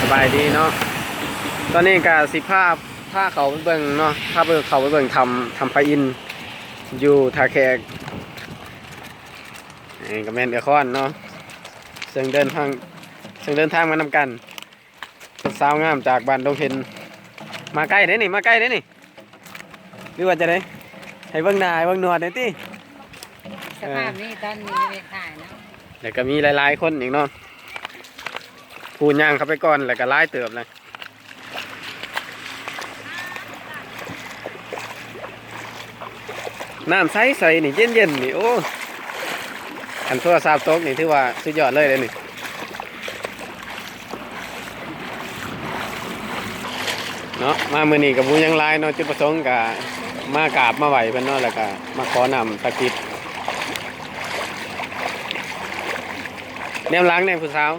ສະບາຍດີເນາະ ຕອນນີ້ກະຊິພາ ພາເຂົ້າໄປເບິ່ງເນາະ ພາເບິ່ງ ເຂົ້າໄປເບິ່ງຖ້ຳ ຖ້ຳພະອິນ ຢູ່ທ່າແຂກ. ນີ້ກະແມ່ນເອື້ອຍຄອນເນາະ ເຊິ່ງເດີນທາງ ເຊິ່ງເດີນທາງມານຳກັນ ເປັນສາວງາມຈາກບ້ານດົງເຫັນ. ມາໃກ້ເດ້ນີ້ ມາໃກ້ເດ້ນີ້. ຫຼືວ່າຈັ່ງໃດ? ໃຫ້ເບິ່ງໜ້າ ໃຫ້ເບິ່ງໜວດແດ່ຕິ. ສະພາບນີ້ຕອນນີ້ໄດ້ຖ່າຍເນາະ ແລ້ວກໍມີຫຼາຍໆຄົນອີກເນາະ ຜູ້ຍ່າງເຂົ້າໄປກ່ອນ ແລ້ວກໍຫຼາຍເຕີບແລ້ວ. ນ້ຳໃສໆນີ້ ເຢັນໆນີ້ ໂອ້ ຄັນໂທລະສັບຕົກນີ້ ຖືວ່າສຸດຍອດເລີຍເດ້ນີ້. ເນາະ ມາມື້ນີ້ກໍບໍ່ມີຫຍັງຫຼາຍເນາະ ຈຸດປະສົງກໍມາກາບມາໄຫວ້ເພິ່ນເນາະ ແລ້ວກໍມາຂໍນ້ຳສັກສິດ. ແນມຫຼັງແດ່ຜູ້ສາວ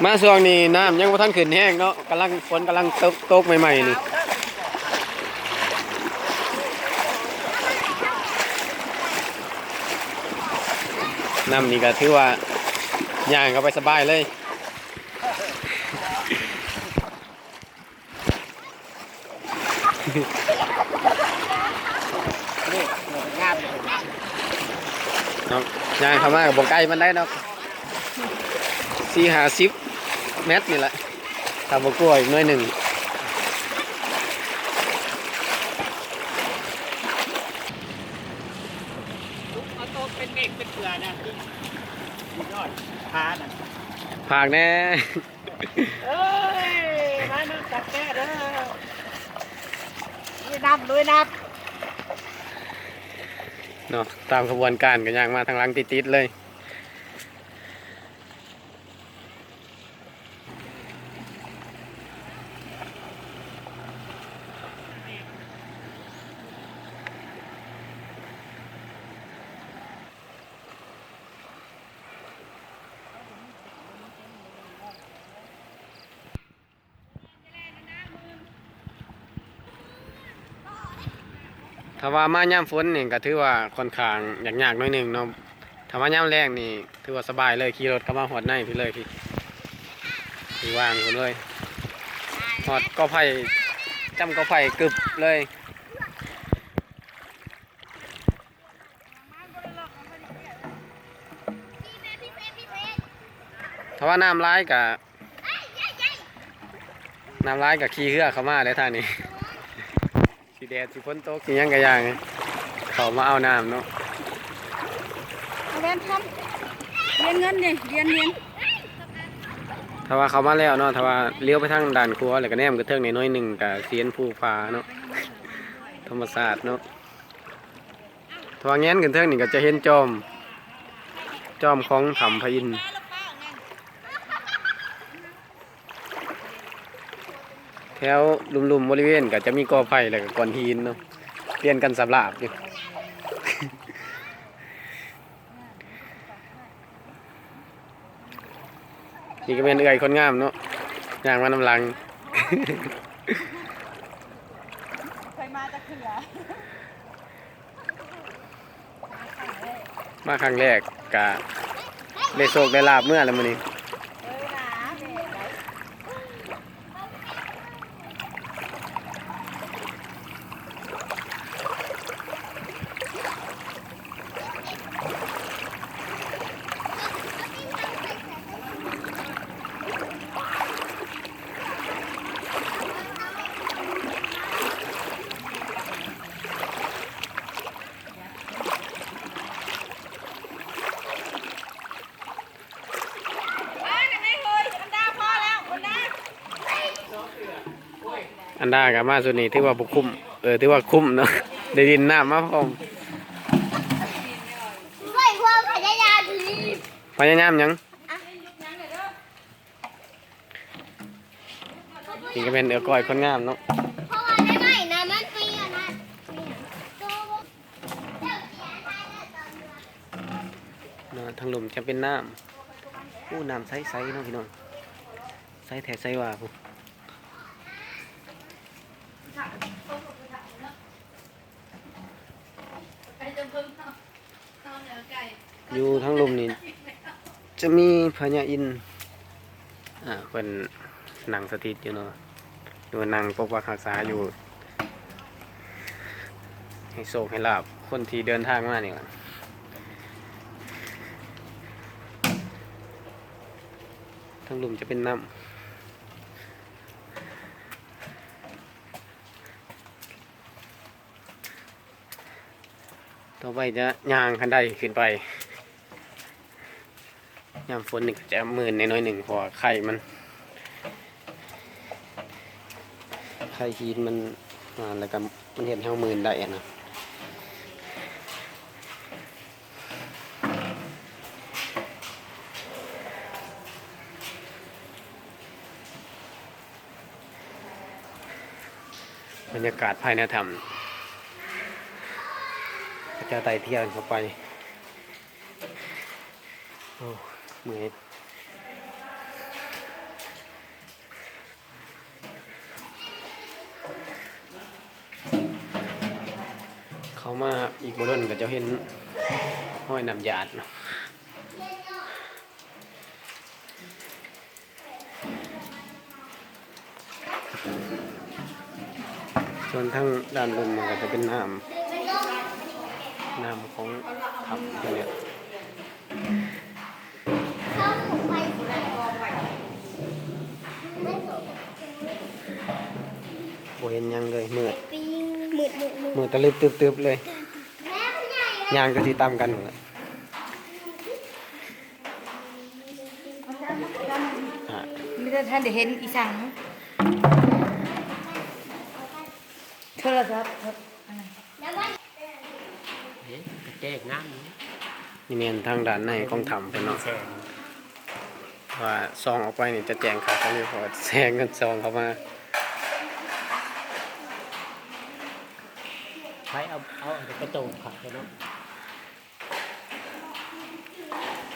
ມາຊ່ວງນີ້ນ້ຳຍັງບໍ່ທັນຂຶ້ນແຮງເນາະ ກຳລັງ ຝົນກຳລັງຕົກ ຕົກໃໝ່ໆນີ້. ນ້ຳນີ້ກໍຖືວ່າຍ່າງເຂົ້າໄປສະບາຍເລີຍ. ເນາະ ຍ່າງເຂົ້າມາກໍບໍ່ໄກປານໃດເນາະ ສີ່ຫ້າສິບແມັດນີ້ແຫຼະ ຖ້າບໍ່ກວ່າອີກໜ້ອຍໜຶ່ງ. ເອົາໂຕເປັນເມັກເປັນເປືອນະ ຍອດ ພານະ ພາກແດ່. ເອີຍ ມານຳກັນແທ້ເດີ ລຸຍນ້ຳ ລຸຍນ້ຳ ເນາະ ຕາມຂະບວນການກໍຍ່າງມາທາງຫຼັງຕິດໆເລີຍ. ຖ້າວ່າມາຍາມຝົນນີ້ກໍຖືວ່າຂ້ອນຂ້າງຍາກໆໜ້ອຍໜຶ່ງເນາະ ຖ້າມາຍາມແລ້ງນີ້ຖືວ່າສະບາຍເລີຍ ຂີ່ລົດເຂົ້າມາຮອດໃນພີ້ເລີຍ ພີ້ ທີ່ວ່າງພຸ້ນເລີຍ ຮອດກໍໄຜ່ ຈ້ຳກໍໄຜ່ກຶບເລີຍ. ຖ້າວ່ານ້ຳຫຼາຍກະ ນ້ຳຫຼາຍກະຂີ່ເຮືອເຂົ້າມາແຫຼະທາງນີ້ ຊິແດດຊິຝົນຕົກຊິຫຍັງກະຢ່າງ ເຂົ້າມາເອົານ້ຳເນາະ. ເອົາແວ່ນທຳ ຫຼຽນເງິນນີ້ ຫຼຽນ ຫຼຽນ ຖ້າວ່າເຂົ້າມາແລ້ວເນາະ ຖ້າວ່າລ້ຽວໄປທາງດ້ານຂວາ ແລ້ວກະແນມຂຶ້ນເທິງນີ້ໜ້ອຍໜຶ່ງ ກະຊິເຫັນພູຜາເນາະ ທຳມະຊາດເນາະ. ຖ້າວ່າແງນຂຶ້ນເທິງນີ້ກໍຈະເຫັນຈອມ ຈອມຂອງຖ້ຳພະອິນ ແຖວລຸ່ມໆບໍລິເວນກໍຈະມີກໍໄຜ່ ແລ້ວກໍກ້ອນຫີນເນາະ ປ່ຽນກັນສາບລາບຢູ່. ນີ້ກໍແມ່ນເອື້ອຍຄົນງາມເນາະ ຍ່າງມານຳຫຼັງ ເຄີຍມາຈັກເທື່ອ ມາຄັ້ງແລກ ມາຄັ້ງແລກກະໄດ້ໂຊກໄດ້ລາບເມືອແລ້ວມື້ນີ້. ເອີນາ ແມ່ນໄດ. ອັນດາກໍມາຊຸດນີ້ຖືວ່າບໍ່ຄຸ້ມ ເອີ ຖືວ່າຄຸ້ມເນາະ ໄດ້ຫຼິ້ນນ້ຳມາພ້ອມ. ພະຍາຍາມຫຍັງ? ນີ້ກໍແມ່ນເອື້ອຍກ້ອຍຄົນງາມເນາະ ເພາະວ່າໄດ້ໄມ້ນະ ມັນປີອັນນັ້ນ ເນາະ ທາງລຸ່ມຈະເປັນນ້ຳ ໂອ້ ນ້ຳໃສໆເນາະພີ່ນ້ອງ ໃສແທ້ໃສວ່າພຸ້ນ. ຢູ່ທາງລຸ່ມນີ້ ຈະມີພະຍາອິນ ອ່າ ເພິ່ນນັ່ງສະຖິດຢູ່ເນາະ ຫຼືວ່ານັ່ງປົກປັກຮັກສາຢູ່ ໃຫ້ໂຊກໃຫ້ລາບຄົນທີ່ເດີນທາງມານີ້ແຫຼະ. ທາງລຸ່ມຈະເປັນນ້ຳ. ຕໍ່ໄປຈະຍ່າງຂັ້ນໄດຂຶ້ນໄປ. ຍາມຝົນນີ້ກໍຈະມື່ນແດ່ໜ້ອຍໜຶ່ງ ເພາະວ່າໄຂ່ມັນ ໄຂ່ຫີນມັນ ອ່າ ແລ້ວກໍມັນເຮັດໃຫ້ເຮົາມື່ນໄດ້ນະ. ບັນຍາກາດພາຍໃນຖ້ຳ ເຂົາເຈົ້າໄຕ່ທຽນເຂົ້າໄປ. ໂອ້ ເມື່ອຍ. ເຂົ້າມາອີກບໍ່ດົນກໍຈະເຫັນຮອຍນ້ຳຢາດເນາະ. ສ່ວນທາງດ້ານລຸ່ມມັນກໍຈະເປັນນ້ຳ ນ້ຳຂອງຖ້ຳເພິ່ນນີ້. ບໍ່ເຫັນຫຍັງເລີຍ ມືດ ມືດ ມືດ ມືດຕະລຶບຕຶບໆເລີຍ. ຍ່າງກໍຊິຕຳກັນ. ອ່າ ມີແຕ່ທ່ານໄດ້ເຫັນອີ່ສັງ ໂທລະສັບ ເດ້ ກະແຈກງາມຢູ່. ນີ້ແມ່ນທາງດ້ານໃນຂອງຖ້ຳເພິ່ນເນາະ ວ່າສ່ອງອອກໄປນີ້ຈະແຈ້ງຄັກກວ່ານີ້ ເພາະວ່າແສງມັນສ່ອງເຂົ້າມາ. ໃຜເອົາ ເອົາໄປໂຕງຄັກເນາະ.